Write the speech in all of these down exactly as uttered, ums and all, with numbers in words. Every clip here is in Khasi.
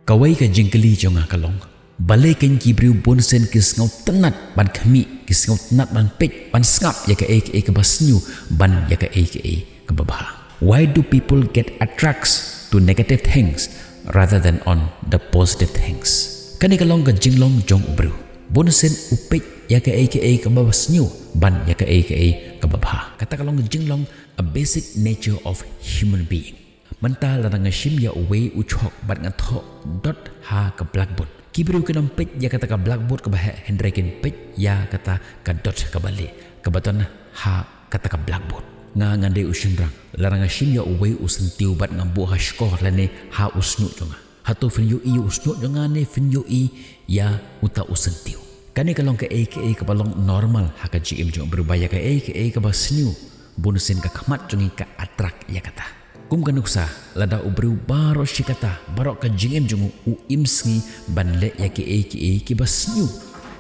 Kawei ka jingkylli jong nga ka long, balei kein ki briew bun sien ki sngewtynnad ban khmih, ki sngewtynnad ban peit, ban sngap ïa kaei kaei kaba sniew, ban ïa kaei kaei kaba bha? Why do people get attracts to negative things rather than on the positive things? Kane ka long ka jinglong jong u briew. Bun sien u peit ïa kaei kaei kaba sniew, ban ïa kaei kaei kaba bha. Kata ka long ka jinglong, a basic nature of human being. Mynta lada nga shim ïa uwei u chok bad nga thoh dot ha ka blackboard, ki briew kin ym peit ïa kata ka blackboard kaba heh, hynrei kin peit ïa kata ka dot kaba lieh kaba don ha kata ka blackboard. Nga, ngan dei u shynrang, lada nga shim ïa uwei u syntiew bad nga buh ha shkor lane ha u snuh jong nga, hato phin ïohi ïa u snuh jong nga ne phin ïohi ïa uta u syntiew? Kane ka long kaei kaei kaba long normal ha ka jingim jong u briew, ba ïa kaei kaei kaba sniew, bun sien ka khmat jong ngi ka attract ïa kata. Kum ka nuksa, lada u briew baroh shi katta, baroh ka jingim jong u, u im sngi ban leh ïa kaei kaei kiba sniew,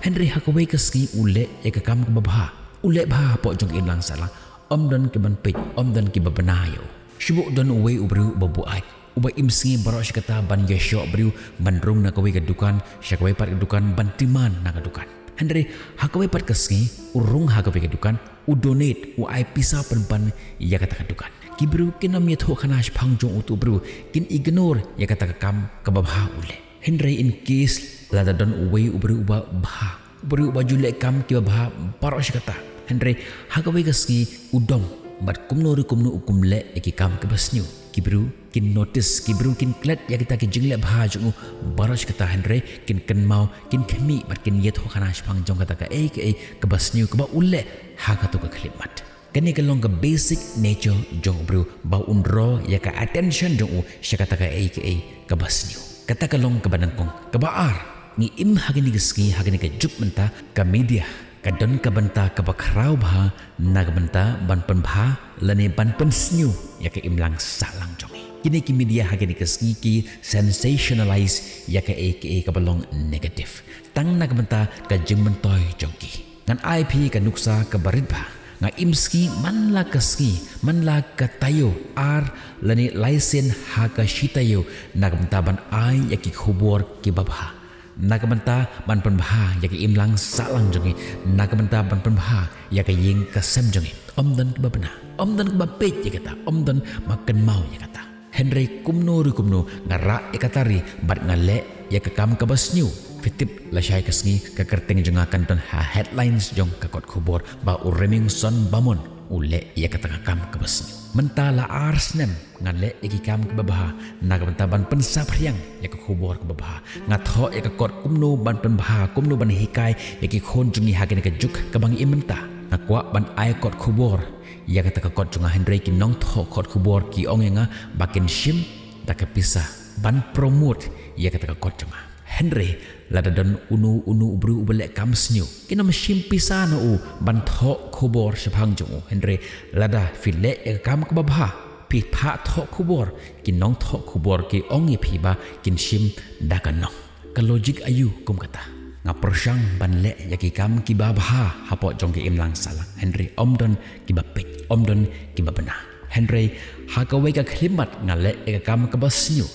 hynrei ha kawei ka sngi u leh ïa ka kam kaba bha, u leh bha hapoh jong ka imlang sahlang, ym don kiban peit, ym don kiba bna ïa u. Shu buh don uwei u briew uba buaid, uba im sngi baroh shi katta ban ïashoh briew, ban rung na kawei ka dukan sha kawei pat ka dukan, ban timan na ka dukan. Hynrei ha kawei pat ka sngi u rung ha kawei ka dukan, u donate, u ai pisa pynban ïa kata ka dukan. Ki briew kin ym ïathuh khana shaphang jong utu u briew, kin ignore ïa kata ka kam kaba bha u leh. Hynrei in case lada don uwei u briew uba bha, u briew uba ju leh kam kiba bha baroh shi katta, hynrei ha kawei ka sngi u dom, bad kumno re kumno u kum leh ïa ki kam kiba sniew, ki briew kin notice, ki briew kin klet ïa kita ki jingleh bha jong u baroh shi katta, hynrei kin kynmaw, kin khmih bad kin ïathuh khana shaphang jong kata kaei kaei kaba sniew kaba u leh ha kato ka khyllipmat. Kane ka long ka basic nature jong u briew, ba un roi ïa ka attention jong u sha kata kaei kaei kaba sniew. Kata ka long kaba nyngkong. Kaba ar, ngi im ha kine ki sngi, ha kine ki juk mynta, ka media ka don ka bynta kaba khraw bha na ka bynta ban pynbha lane ban pynsniew ïa ka imlang sahlang jong ngi. Kine ki media ha kine ki sngi ki sensationalize ïa kaei kaei kaba long negative, tang na ka bynta ka jingmyntoi jong ki. Ngan ai phi ka nuksa kaba rit bha. Nga im sngi man la ka sngi, man la ka taïew, ar lane lai sien ha ka shi taïew, na ka bynta ban ai ïa ki khubor kiba bha, na ka bynta ban pynbha ïa ka imlang sahlang jong ngi, na ka bynta ban pynbha ïa ka ïing ka sem jong ngi. Ym don kiba bna, ym don kiba peit ïa kata, ym don ba kynmaw ïa kata. Hynrei kumno re kumno nga rah ïa kata ri bad nga leh ïa ka kam kaba sniew. Phi tip, lashai ka sngi ka kyrteng jong nga kan don ha headlines jong ka kot khubor ba u Remingson Bamon u leh ïa kata ka kam kaba sniew. Mynta la ar snem nga leh ïa ki kam kiba bha na ka bynta ban pynsaphriang ïa ka khubor kaba bha. Nga thoh ïa ka kot kumno ban pynbha, kumno ban hikai ïa ki khun jong ngi ha kane ka juk kaba ngi im mynta. Nga kwah ban ai kot khubor ïa kata ka kot jong nga, hynrei ki nongthoh kot khubor ki ong ïa nga ba kin shim da ka pisa ban promote ïa kata ka kot jong nga. Hynrei lada don uno uno u briew uba leh kam sniew, kin ym shim pisa na u ban thoh khubor shaphang jong u. Hynrei lada phi leh ïa ka kam kaba bha, phi phah thoh khubor, ki nongthoh khubor ki ong ïa phi ba kin shim da ka nong. Ka logic aïu kum kata? Nga pyrshang ban leh ïa ki kam kiba bha hapoh jong ka imlang sahlang, hynrei ym don kiba peit, ym don kiba bna. Hynrei ha kawei ka khyllipmat nga leh ïa ka kam kaba sniew.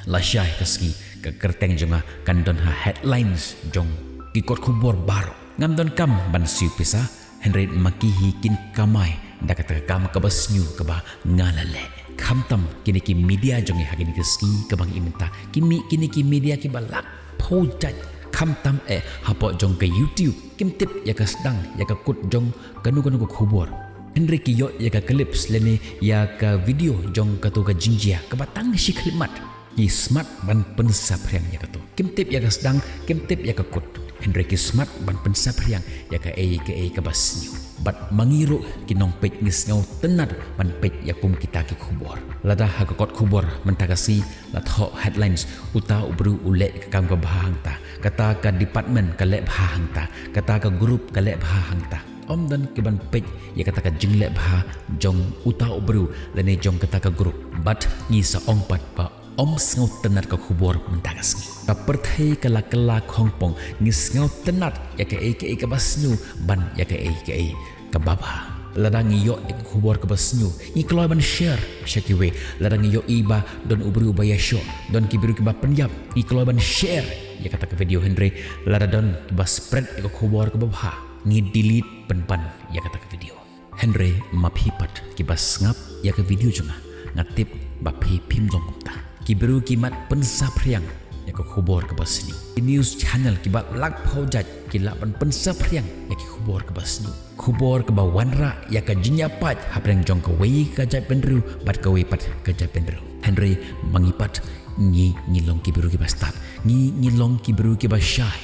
Lashai ka sngi ka kyrteng jong nga kan don ha headlines jong ki kot khubor baroh. Ngam don kam ban siew pisa, hynrei ma ki hi kin kamai da kata ka kam kaba sniew kaba nga la leh. Khamtam kine ki media jong ngi ha kine ki sngi kaba ngi im mynta, ki mih kine ki media kiba lak phew jait, khamtam eh hapoh jong ka YouTube. Kim tip ïa ka sdang ïa ka kut jong kano kano ka khubor, hynrei ki ïoh ïa ka clips lane ïa ka video jong kato ka jingjia kaba tang shi khyllipmat. Ki smat ban pynsaphriang ïa kato. Kim tip ïa ka sdang, kim tip ïa ka kut, hynrei ki smat ban pynsaphriang ïa kaei kaei kaba sniew. Bad ma ngi ruh ki nongpeit ngi sngewtynnad ban peit ïa kum kita ki khubor. Lada ha ka kot khubor mynta ka sngi la thoh headlines, uta u briew u leh ka kam kaba bha hangta, kata ka department ka leh bha hangta, kata ka group ka leh bha hangta. Ym don kiban peit ïa kata ka jingleh bha jong uta u briew lane jong kata ka group. Bad ngi sa ong pat ba ym sngewtynnad ka khubor mynta ka sngi. Ka pyrthei ka la kylla khongpong, ngi sngewtynnad ïa kaei kaei kaba sniew ban ïa kaei kaei kaba bha. Lada ngi ïoh ïa ka khubor kaba sniew, ngi kloi ban share sha kiwei. Lada ngi ïohi ba don u briew ba ïashoh, don ki briew kiba pynïap, ngi kloi ban share ïa kata ka video. Hynrei lada don kiba spread ïa ka khubor kaba bha, ngi delete pynban ïa kata ka video. Hynrei ma phi pat kiba sngap ïa ka video jong nga, nga tip ba phi phim long kumta. Ki briew ki mat pynsaphriang ïa ka khubor kaba sniew. Ki news channel kiba lak phew jait ki lah ban pynsaphriang ïa ki khubor kaba sniew. Khubor kaba wanrah ïa ka jingïapait hapdeng jong kawei ka jaitbynriew bad kawei pat ka jaitbynriew. Hynrei ma ngi pat, ngi ngi long ki briew kiba stad. Ngi ngi long ki briew kiba shai.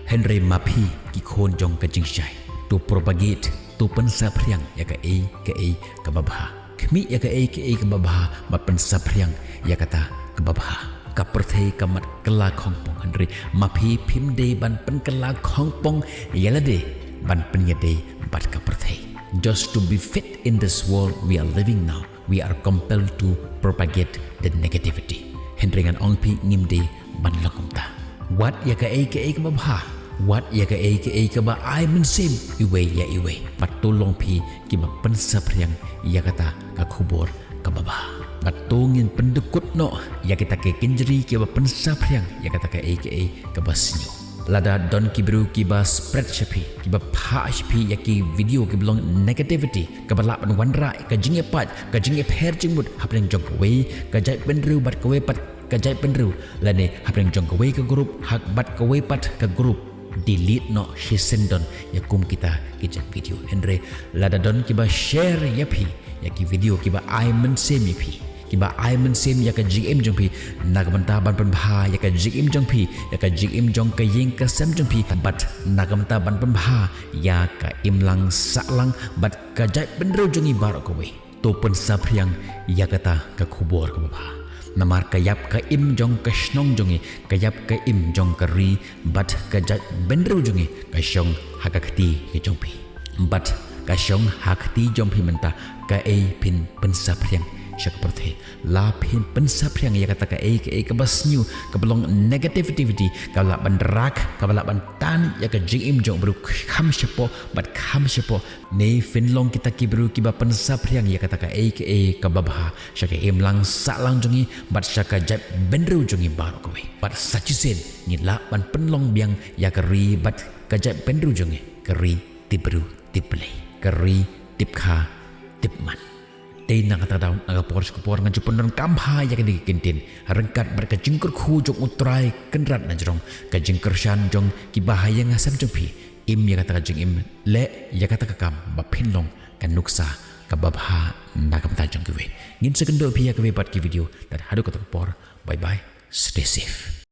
Hynrei ma phi ki khun jong ka jingshai, to propagate, to pynsaphriang ïa kaei kaei kaba bha. Khmih ïa kaei kaei kaba bha bad pynsaphriang ïa kata kaba bha. Ka pyrthei ka mat kylla khongpong, hynrei ma phi phim dei ban pynkylla khongpong ïa lade ban pynïadei bad ka pyrthei. Just to be fit in this world we are living now, we are compelled to propagate the negativity. Hynrei ngan ong phi, ngim dei ban long kumta. Wad ïa kaei kaei kaba bha, wad ïa kaei kaei kaba ai mynsiem iwei ïa iwei. Bad to long phi kiba pynsaphriang ïa kata ka khubor kaba bha. Bad to ngin pyndukut noh ïa kita ki kynjri kiba pynsaphriang ïa kata kaei kaei kaba sniew. Lada don ki briew kiba spread sha phi, kiba phah sha phi ïa ki video kiba long negativity, kaba lah ban wanrah ka jingïapait, ka jingïapher jingmut hapdeng jong kawei ka jaitbynriew bad kawei pat ka jaitbynriew, lane hapdeng jong kawei ka group ha bad kawei pat ka group, delete noh shisien don ïa kum kita ki jait video. Hynrei lada don kiba share ïa phi ïa ki video kiba ai mynsiem ïa phi, kiba ai mynsiem ïa ka jingim jong phi, na ka bynta ban pynbha ïa ka jingim jong phi, ïa ka jingim jong ka ïing ka sem jong phi, bad na ka bynta ban pynbha ïa ka imlang sahlang bad ka jaitbynriew jong ngi baroh kawei. To pynsaphriang ïa kata ka khubor kaba bha. Namar ka ïap ka im jong ka shnong jong ngi, ka ïap ka im jong ka ri bad ka jaitbynriew jong ngi ka shong ha ka kti ka jong phi. Bad ka shong ha kti jong phi mynta, kaei phin pynsaphriang sha ka pyrthei. La phin pynsaphriang ïa kata kaei kaei kaba sniew, kaba long negativity, kaba lah ban rak, kaba lah ban tan ïa ka jingim jong u briew kham shapoh bad kham shapoh. Ne phin long kita ki briew kiba pynsaphriang ïa kata kaei kaei kaba bha sha ka imlang sahlang jong ngi bad sha ka jaitbynriew jong ngi baroh kawei. Bad sa shisien ngi lah ban pynlong biang ïa ka ri bad ka jaitbynriew jong ngi, ka ri tip briew tip Blei, ka ri tip kha tip man. Dei na kata ka daw, na ka por sha ka por ngan ju pyndonkam bha ïa kane ka kyntien ryngkat bad ka jingkyrkhu jong U Trai Kynrad na jrong, ka jingkyrshan jong kiba ha ïing ha sem jong phi. Im ïa kata ka jingim, leh ïa kata ka kam ba phin long ka nuksa kaba bha na ka bynta jong kiwei. Ngin sa kynduh phi ïa kawei pat ki video, tad haduh kata ka por. Bye bye. Stay safe.